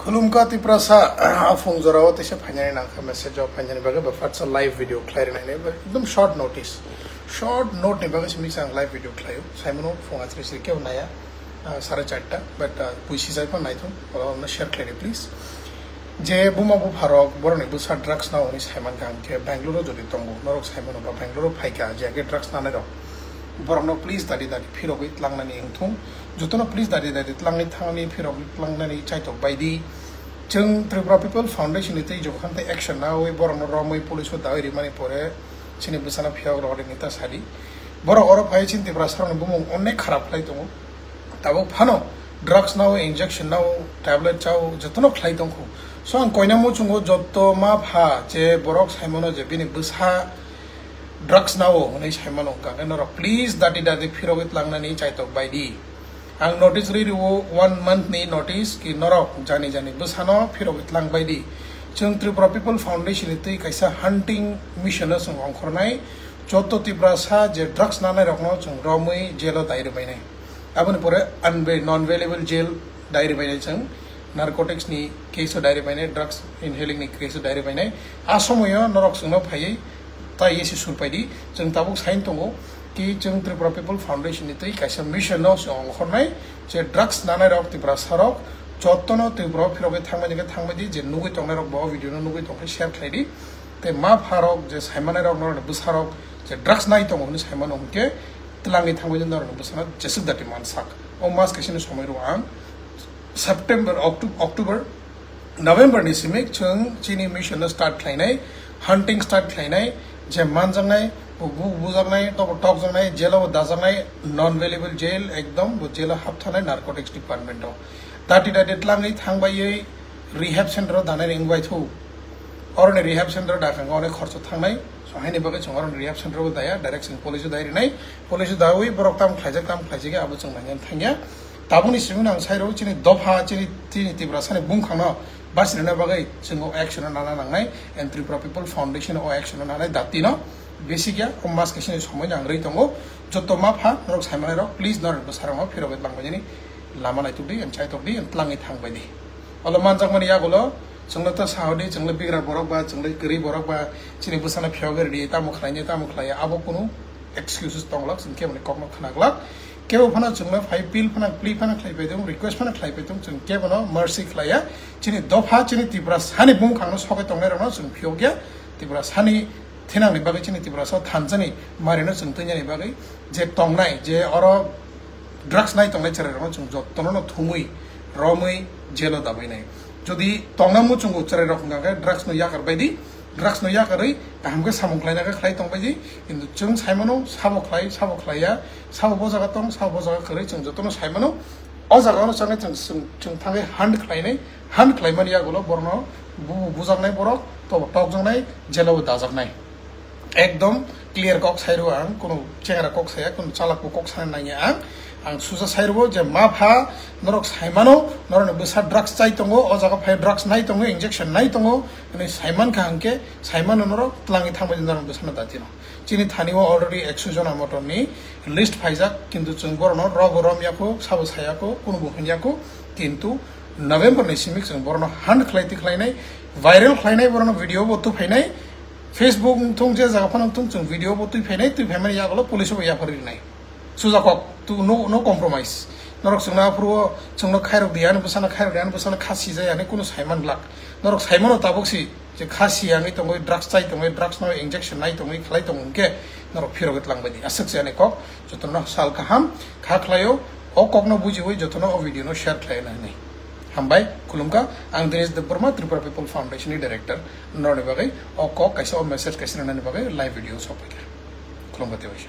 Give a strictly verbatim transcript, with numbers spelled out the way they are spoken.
Khulumkha Tiprasa, aphung jorao teisa phainani nangkha message o phainani bagwi ba fatsa live video khlai rwnai nai ba ekdom short notice. Short note ni bagwi simi chang live video khlaio. Saimano phung atri sri keu naya, ah, sare charta, but, ah, puisi jai phan naithung, oro omno share khlaidi please. Je buma bupharok borokni bwsa drugs nao hwnwi saimankha hwnkhe Bangalore o jodi tongo, norok saimano ba Bangalore o phaikha je age drugs nanairok. Borokno please dadi dadi phirogwi tlangnani wngthung. Jotono please dadi dadi tlangwi thangni phirogwi tlangnani chaitok baidi. Chwng Tripura People Foundation ni twi jokhon tei action nawi borokno romwi police o dawi rimani pore chini bwsano phiyok rok rini ta sadi. Borok oro phai chini Tiprasa rokni bumung onek kharap khlai tongo. Tabuk phano drugs nao, injection nao, tablet chao, jotono khlai tongkho. So ang koina muchungo joto ma pha je borok saimano je bini bwsa drugs nao hwnwi saimano hwnkha khe norok please dadi dadi phirogwi tlangnani chaitok baidi. Ang notice ri rio one month ni notice ki norok jani jani bwsano phirogwi tlang baidi. Chwng Tripura People Foundation ni twi kaisa hunting mission no chwng ongkhornai. Joto Tiprasa je drugs nanai rokno chwng romwi jail o dai rwbainai. Aboni pore unbe-, non bailable jail diary bainai chwng, narcotics ni case o diary bainai, drugs inhaling ni case o diary bainai. A somoyo norok chwngno phaiwi tai esi surpaidi. Chwng tabuk sain tongo ki chwng Tripura People Foundation ni twi kaisa mission no chwng ongkhornai je drugs nanai rok Tiprasa rok jotono Tripura o phirogwi thangmani khe thangbaidi, je nugwi tongnai rok bo video no nugwi tongkhe share khlaidi. Tei ma pha rok je saimanai rok norok bwsa rok je drugs nai tongo hwnwi saimano hwnkhe twlangwi thangbaidi norok bwsano jeswk dati mansak. O mas kaisini somoi rwo ang September, Octo-, October, November ni simi chwng chini mission no start khlainai, hunting start khlainai, je manjaknai, bu-, bu-, bujaknai, tobo tokjaknai, jail o dajaknai, non bailable jail, ekdom bo jail o hapthanai narcotics department o. Dati dati tlangwi thangbaiwi rehab center o danai ringbai thu. Oroni rehab center o dakha onek khorcho thangnai. So haini bagwi chwng oroni rehab center o daya, direct chwng police o dai rinai. Police o dawi borok tam khlaijak, tam khlaijak, abo chwng nangya thangya. Tabukni simi nang sai rw chini dopha, chini, chini Tiprasa ni bumkhang no basi rwna bagwi chwng o action o nana nangnai, and Tripura People Foundation o action o nanai dati no. Basic ya, o mas kaisini somoi nang rwi tongo. Joto ma pha, norok saimanai rok, please norok bwsarok no phirogwi tlang bainani lama naituk di, and chaitok di, and tlangwi thang bai di. Olo manjakmani yagulo, chwngno ta sahodi, chwngno bigra borok ba, chwngno kwrwi borok ba, chini bwsano phiyogwi rwdi, tamo khlaini, tamo khlaiya, abo kunu excuses tonglak, chwng keboni kokno khnaglak. Kebo phano chwngno phai appeal phano, plea phano khlai paitong, request phano khlai paitong, chwng kebono mercy khlaiya. Chini dopha, chini Tiprasani bumkhangno sogwi tongnai rokno chwng phiyokya, Tiprasani thinangni bagwi chini Tiprasa thansa ni marino chwng twngyani bagwi je tongnai, je oro drugs nai tongnai chwrairokno chwng jottono no thumwi romwi jail o dabainai. Jodi tongna muchungo chwrairok hwnkha khe drugs no yakar baidi, drugs no yakarwi kaham khe samung khlaina khe khlai tong baidi, kintu chwng saimano sabo khlai, sabo khlaiya, sabo bo jaga tong, sabo bo jaga kwrwi chwng jottono saimano. O jaga o changwi chwng, chwng, chwng thangwi hunt khlainai, hunt khlaimani yagulo borokno bu-, bujaknai borok, to-, tokjaknai, jail o dajaknai. Ekdom clear kok sai rwo ang, kunu chengra kok saya, kunu chalak bo kok sana nangya ang. Ang suja sai rwo je ma pha norok saimano, norokni bwsa drugs chai tongo, o jaga phai drugs nai tongo, injection nai tongo, hwnwi saimankha hwnkhe, saimano norok twlangwi thangbai norok bwsano datino. Chini thani o already ekso jona motom ni list phaijak, kintu chwng borokno rogo romyakho, sabo sayakho, kunubo hwnyakho, kintu November ni simi chwng borokno hunt khlai tikhlainai, viral khlainai, borokno video bo tuphainai, Facebook wngthung je jaga phano wngthung chwng video bo tuphainai, tuphaimani yagulo police bo yaphar rinai. Suja kok, tu no, no compromise. Norok chwngno aphuru o chwngno khairok di, ani bwsano khairok di, ani bwsano khasi jai, ani kunu saiman glak. Norok saimano tabuk si. Je kha si yangwi tongwi, drugs chai tongwi, drugs no injection nai tongwi, khlai tong hwnkhe norok phirogwi tlang bai di. Aswk se ani kok, jotono sal kaham, kha khlaio, o kokno bujiwi jotono o video no share khlai na hwnwi. Hambai, khulumkha, ang Dinesh Debbarma, Tripura People Foundation ni director, norokni bagwi o kok kaisa o message kaisa rwnani bagwi live video sokpaikha. Khulumkha tei waisa.